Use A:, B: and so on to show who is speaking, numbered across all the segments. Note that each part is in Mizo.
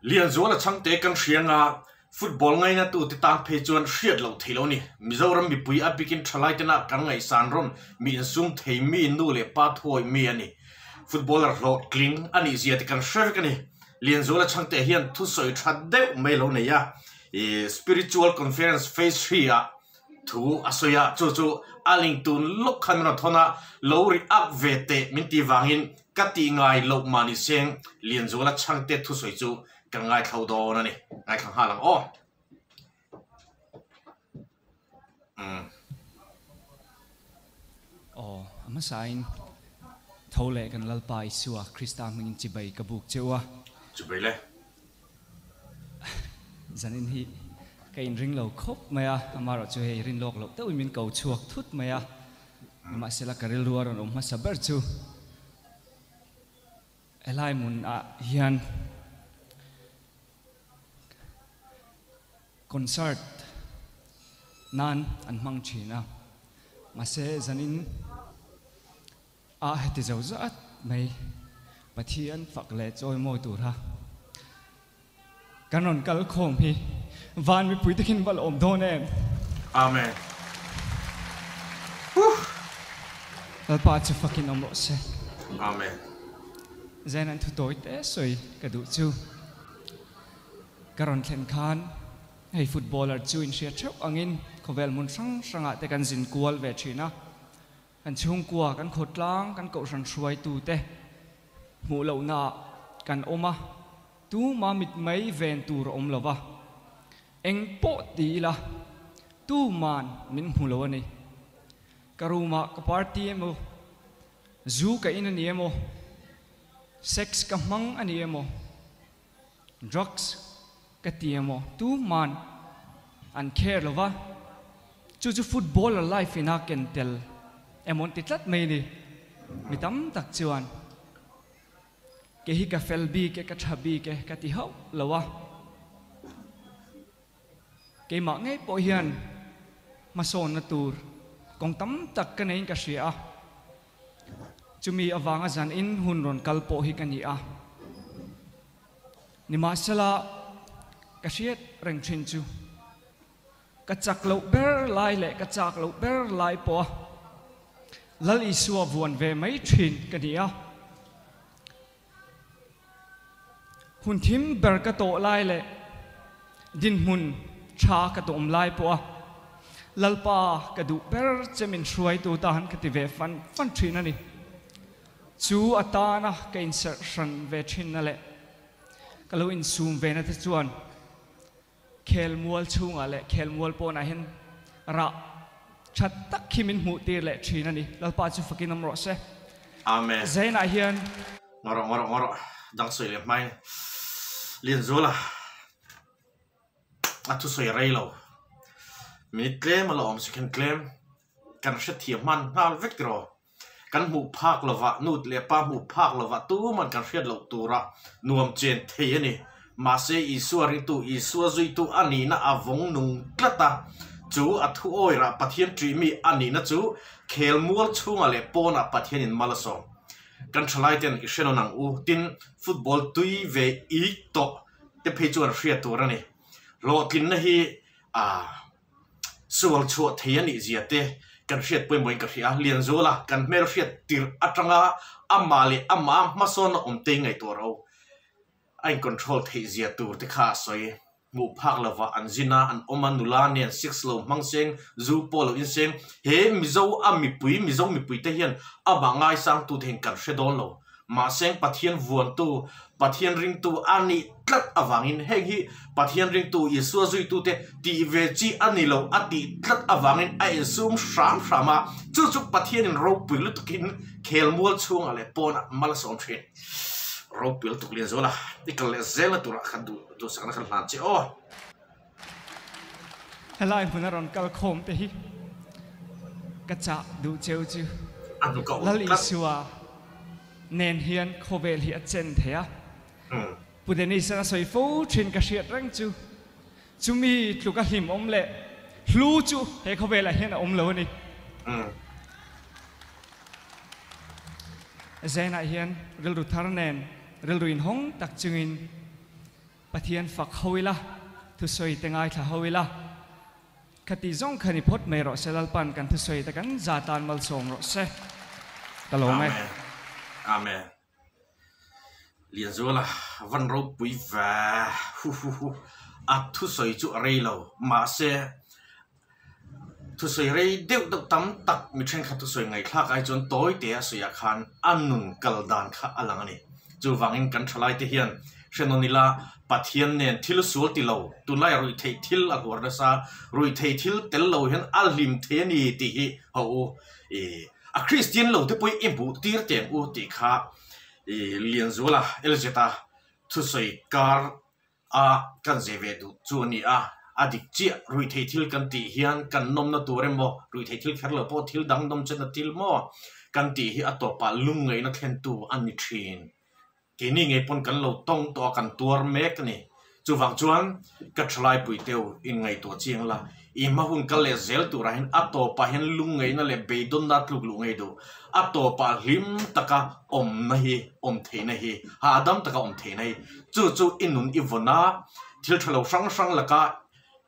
A: Lianzuala chhangte kan hria nga football ngaina tute tan phei chuan hriat loh theih lo ni. Mizoram mipui a bikin thalai tena kan ngaihsan rawn mi insum thei mi nu leh pa thuawih mi a ni. Footballer hlawhtling a nih zia te kan hre vek a ni. Lianzuala chhangte hian thusawi tha deuh mai lo nei a, Spiritual Conference Phase ii ah thu a sawi a, chu chu a ling tun lawk khan min rawn thawn a, lo ri ak ve teh min tih vangin ka tih ngai loh mahni seng Lianzuala chhangte thusawi chu kan ngaithlo dawn a ni. Ngaithla nghal ang aw. Umm.
B: Aw, a hmasain tho leh kan Lalpa Isua Krista hmingin chibai ka buk cheu a.
A: Chibai le.
B: Zanin hi ka inring lo khawp mai a, amaherawh chu hei rin lawk loh deuhin min ko chhuak thut mai a, nimahsela ka rilru a rawn awm hmasa ber chu helai hmunah hian concert nan an hmang thin a, mahse zanin A heti zo zat mai Pathian fak leh chawimawi tura kan rawn kal khawm hi van mipui te khin va la awm dawn em?
A: Amen.
B: Lalpa chu fakin awm rawh se.
A: Amen.
B: Zen an thu tawi te sawi ka duh chu ka rawn thlen khan hei footballer chu inhriat theuh angin khawvel hmun hrang hrangah te kan zin kual ve thin a. Kan chhungkua, kan khawtlang, kan kohhran hruaitute hmuh lohnaah kan awm a, tuma mitmei ven tur a awm lo va, eng pawh ti ila tuman min hmu lo a ni. Ka room-ah ka party emaw, zu ka in a ni emaw, sex ka hmang a ni emaw, Drugs ka ti emaw tuman an care lo va, chu chu footballer life ina ken tel emaw an ti tlat mai a ni. Mi tam tak chuan kei hi ka fel bik e, ka tha bik e ka ti hauh lo a, keimah ngei pawh hian hmasawnna tur kawng tam tak ka neiin ka hria a. Chumi avanga zanin hun rawn kal pawh hi ka ni a. Nimahsela, ka hriat reng thin chu ka chak loh ber lai leh ka chak loh ber lai pawha Lal Isua vuan ve mai thin ka ni a. Hun thim ber ka tawh lai leh dinhmun tha ka tawm lai pawha Lalpa ka duh ber che min hruaitu tan ka ti ve fan fan thin a ni. Chu atana ka inserh hran ve thinna leh ka lo insum ve na te chuan Khelmual chhungah leh khelmual pawnah hian rah tha tak hi min hmuh tir leh thin a ni. Lalpa chu fakin awm rawh se.
A: Amen.
B: Zainah hian.
A: Ngarawh ngarawh ngarawh dang sawi leh hmain Lianzuala a thusawi rei lo minute tlem a la awm second tlem kan hrethiam hman nghal vek tiraw. Kan hmuh phak lovah, nu leh pa hmuh phak lovah tuman kan hriat loh tura nuam chen thei a ni. Mahse, Isua ringtu, Isua zuitu a nihna a vawng nung tlat a, chu a thu awirah Pathian ṭihmi a nihna chu khelmual chhungah leh pawnah Pathianin mal a sawm. Kan ṭhalaiten i hre nawn ang u, tin football tui ve ik tawh te phei chuan hriat tur a ni. Hlawhtlinna hi a. Sual chhuah thei a nih zia te kan hriat pawimawhin ka hria a, Lianzuala kan hmel hriat tirh atanga amah leh amah hmasawn a awm te ngaihtuah ro a in control theih zia tur te kha a sawi. Hmuh phak lova an zin a, an awm a, nula nen sex lo hmang seng, zu pawh lo in seng. He Mizo a mipui, Mizo mipui te hian amah ngaisangtu te hian kan hre dawn lo. Mahse Pathian vuantu, Pathian ringtu a nih tlat avangin heng hi Pathian ringtu Isua zuitute tih ve chi a ni lo a tih tlat avangin a insum hram hram a, chu chu Pathianin ropui lutukin khelmual chhungah leh pawnah mal a sawm thin. Ropui lutuk Lianzuala, i kal leh zelna turah khan duhsakna khan hlan che aw.
B: Helai hmun a rawn kal khawm te hi ka chah duh cheu chu Lal Isua nen hian khawvel hi a chen thei a. Pu Dennis-an a sawi fo thin ka hriat reng chu chumi tluk a hlim awm leh hlu chu he khawvelah hian a awm lo a ni. Zenah hian rilru thar nen rilru inhawng tak chungin. Pathian fak ho ila, thusawi te ngaithla ho ila, khati zawng kha ni phawt mai rawh se, Lalpan kan thusawi te kan za tan malsawm rawh se, ka lawm e.
A: Amen. Amen. Lianzuala van ropui ve hu hu hu a thusawi chu a rei lo mahse thusawi rei deuh deuh tam tak mi thenkhat thusawi ngaihthlak ai chuan tawi te a sawi ah khan a nun kal dan kha a lang a ni. Chuvangin kan thalai te hian hrenawn ila Pathian nen thil sual ti lo tunlai ruih theih thil a huar nasa ruih theih thil tel lo hian a hlim thei a ni tih hi ho u ih A Kristian lo te pawh i hmuh tir teng u tih kha i Lianzuala LZ-a thusawi kar a kan zeh ve duh chu a ni a, a dik chiah ruihtheih thil kan tih hian kan nawmna tur emaw ruihtheih thil kher lo pawh thil dang nawm chenna thil maw kan tih hi a tawpah lungngaihna thlentu a ni thin. Keini ngei pawn kan lo tawng tawh a, kan tuar mek a ni. Chuvang chuan ka thalai pui teu inngaihtuah chiang la, i hma hun kal leh zel turah hian a tawpah hian lungngaihna leh beidawnna tluk luh ngei duh. A tawpah hlim taka awmna hi, awm theihna hi, hahdam taka awm theihna hi, chu chu i nun i vawn a, thil tha lo hrang hrang laka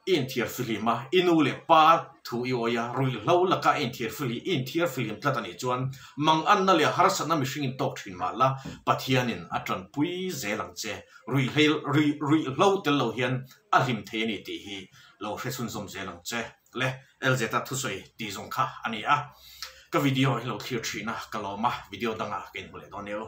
A: I inthiar fihlim a, i nu leh pa thu i awih a, ruihhlo laka i inthiar fihlim, i inthiar fihlim tlat a nih chuan manganna leh harsatna mihring in tawk thin mah la, Pathianin a tanpui zel ang che. Ruihhlei, ruih, ruihhlo tel lo hian a hlim thei a ni tih hi lo hre chhunzawm zel ang che. Le, LZ-a thusawi tih zawng kha a ni a. Ka video hi lo thlir thin a, ka lawm a, video dangah ka inhmu leh dawn eo.